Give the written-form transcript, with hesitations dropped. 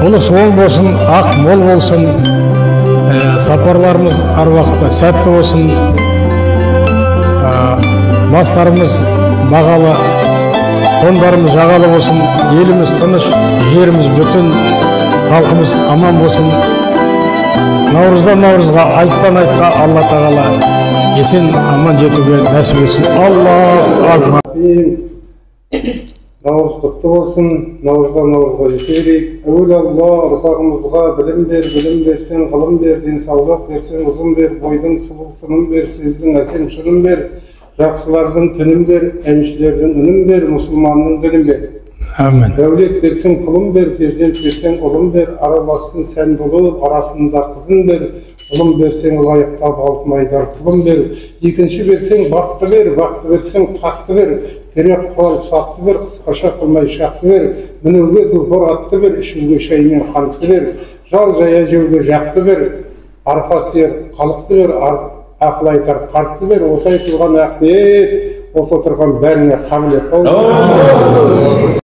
Ұлыс оң болсын, ақ мол болсын, сапарларымыз әр уақытта сәтті болсын, бастарымыз бағалы, қондарымыз жағалы болсын, еліміз тыныш, жеріміз бүтін, халқымыз аман болсын. Наурыздан наурызға, айттан айтқа Алла тағала есен аман жетуге нәсіп етсін. Аллаху акбар. Наурыз құтты болсын, наурыздан наурызға жете берейік. Әуелі Алла ұрпағымызға білім бер, білім берсең ғылым бер, денсаулық берсең ұзын бер, бойдың сұлу сынын бер, сөздің әсем шынын бер, жақсылардың тілін бер, әншілердің үнін бер, мұсылманның дінін бер. Әмин. Дәулет берсең құлым бер, перзент берсең ұлым бер, аралассын сән болып, арасында қызын бер, ұлым берсең лайықтап алтын айдар тұлым бер, екінші берсең бақты бер, бақты берсең тақты бер, керек құрал сапты бер, қысқаша қылмай шақты бер, мінуге тұлпар атты бер, ішуге шай мен қантты бер, жал жая жеуге жақты бер, арқа сүйер халықты бер, ақыл айтар қартты бер, осы айтылған ақниет, осы отырған бәріне қабілет.